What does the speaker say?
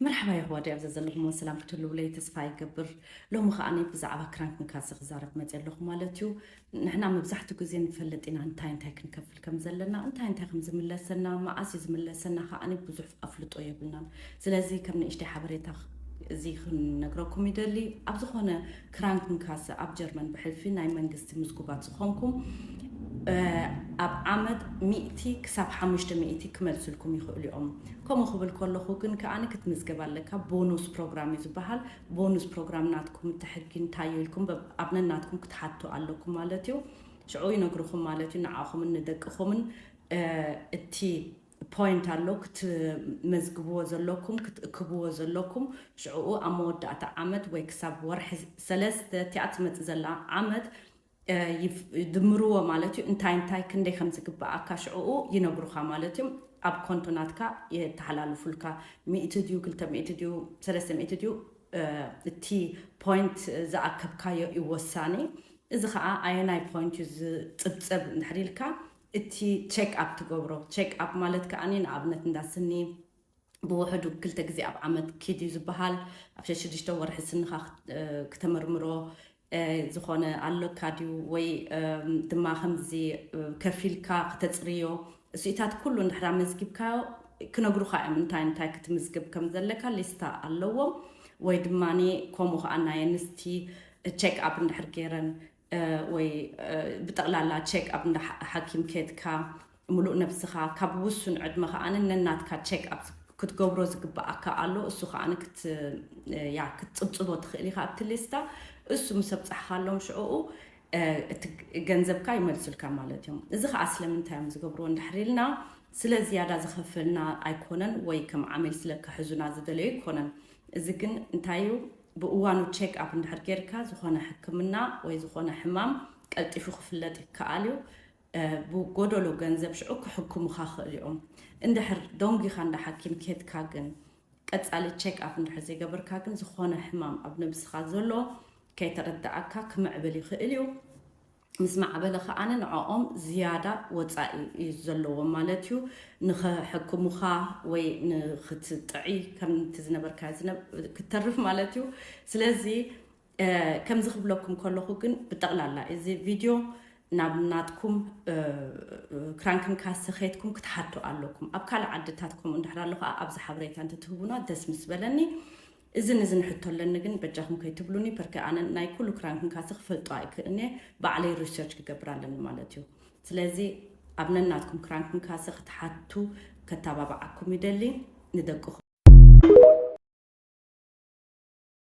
መርሓባ የሕዋደይ፣ ኣብ ዘዘለኹሞ ሰላም ክትህልውለይ ተስፋ ይገብር። ሎሚ ከኣ ብዛዕባ ክራንክንካሰ ክዛረብ መጽእ ኣለኹ ማለት እዩ። ንሕና መብዛሕትኡ ግዜ ንፈልጥ ኢና እንታይ እንታይ ክንከፍል ከም ዘለና፣ እንታይ እንታይ ከም ዝምለሰና፣ መኣስ እዩ ዝምለሰና ከኣ ብዙሕ ኣፍልጦ የብልናን። ስለዚ ከም ንእሽተይ ሓበሬታ እዚ ክንነግረኩም ይደሊ። ኣብ ዝኾነ ክራንክንካሰ ኣብ ጀርመን ብሕልፊ ናይ መንግስቲ ምዝጉባት ዝኾንኩም ኣብ ዓመት ሚእቲ ክሳብ ሓሙሽተ ሚእቲ ክመልስልኩም ይኽእሉ እዮም። ከምኡ ክብል ከለኹ ግን ከኣ ክትምዝገብ ኣለካ። ቦኑስ ፕሮግራም እዩ ዝበሃል። ቦኑስ ፕሮግራም ናትኩም እቲ ሕጊ እንታይ እዩ ኢልኩም ኣብ ነናትኩም ክትሓቱ ኣለኩም ማለት እዩ። ሽዑ ይነግርኹም ማለት እዩ፣ ንዓኹምን ንደቅኹምን እቲ ፖይንት ኣሎ ክትመዝግብዎ ዘለኩም ክትእክብዎ ዘለኩም። ሽዕኡ ኣብ መወዳእታ ዓመት ወይ ክሳብ ወርሒ ሰለስተ እቲኣ ትመፅእ ዘላ ዓመት ድምርዎ ማለት እዩ። እንታይ እንታይ ክንደይ ከም ዝግብኣካ ሽዕኡ ይነግሩኻ ማለት እዩ። ኣብ ኮንቶ ናትካ የተሓላልፉልካ። ሚእቲ ድዩ ክልተ ሚእቲ ድዩ ሰለስተ ሚእቲ ድዩ እቲ ፖይንት ዝኣከብካዮ እዩ ወሳኒ። እዚ ከዓ ኣየናይ ፖይንት እዩ ዝፅብፀብ እንድሕር ኢልካ እቲ ቼክ ኣፕ ትገብሮ። ቼክ ኣፕ ማለት ከዓ ንኣብነት እንዳስኒ ብውሕዱ ክልተ ግዜ ኣብ ዓመት ኪድ እዩ ዝበሃል። ኣብ ሸሽዱሽተ ወርሒ ስንኻ ክተመርምሮ ዝኾነ ኣለካ ድዩ ወይ ድማ ከምዚ ከፊልካ ክተፅርዮ እሱኢታት ኩሉ እንድሕራ መዝጊብካዮ ክነግሩካ እዮም እንታይ እንታይ ክትምዝግብ ከም ዘለካ ሊስታ ኣለዎም። ወይ ድማ ከምኡ ከዓ ናይ ኣንስቲ ቼክ ኣፕ እንድሕር ገይረን ወይ ብጠቕላላ ቼክ ኣፕ እንዳ ሓኪም ከድካ ምሉእ ነብስኻ ካብ ውሱን ዕድመ ከዓኒ ነናትካ ቼክ ኣፕ ክትገብሮ ዝግብኣካ ኣሎ። እሱ ከዓኒ ክትፅብፅቦ ትኽእል ኢኻ ኣብቲ ሊስታ። እሱ ምስ ኣብፃሕካሎም ሽዕኡ እቲ ገንዘብካ ይመልሱልካ ማለት እዮም። እዚ ከዓ ስለምንታይ እዮም ዝገብርዎ እንድሕር ኢልና ስለ ዝያዳ ዝኸፈልና ኣይኮነን ወይ ከም ዓሚል ስለ ክሕዙና ዝደለዩ ኣይኮነን። እዚ ግን እንታይ እዩ? ብእዋኑ ቼክ ኣፕ እንድሕር ጌርካ ዝኾነ ሕክምና ወይ ዝኾነ ሕማም ቀልጢፉ ክፍለጥ ይከኣል እዩ። ብጎደሎ ገንዘብ ሽዑ ክሕክሙኻ ክእል እዮም። እንድሕር ደንጊኻ እንዳ ሓኪም ኬድካ ግን ቀጻሊ ቼክ ኣፕ እንድሕር ዘይገበርካ ግን ዝኾነ ሕማም ኣብ ነብስኻ ዘሎ ከይተረዳኣካ ክምዕብል ይኽእል እዩ። ምስ ማዕበለ ከዓነ ንዕኦም ዝያዳ ወፃኢ እዩ ዘለዎም ማለት እዩ። ንኸሕክሙኻ ወይ ንክትጥዒ ከምቲ ዝነበርካ ክትተርፍ ማለት እዩ። ስለዚ ከምዚ ክብለኩም ከለኹ ግን ብጠቕላላ እዚ ቪድዮ ናብ ናትኩም ክራንክን ካሰ ከይትኩም ክትሓቱ ኣለኩም። ኣብ ካልእ ዓድታት ከምኡ እንድሕር ኣሎ ከዓ ኣብዚ ሓበሬታ እንተትህቡና ደስ ምስ በለኒ። እዚ ንዚ ንሕቶ ኣለኒ ግን በጃኹም ከይትብሉኒ ፐርከ ኣነ ናይ ኩሉ ክራንክን ካሰ ክፈልጦ ኣይክእልኒ። ባዕለይ ሪሰርች ክገብር ኣለኒ ማለት እዩ። ስለዚ ኣብ ነናትኩም ክራንክን ካሰ ክትሓቱ ከተባብዓኩም ይደሊ። ንደቅኹም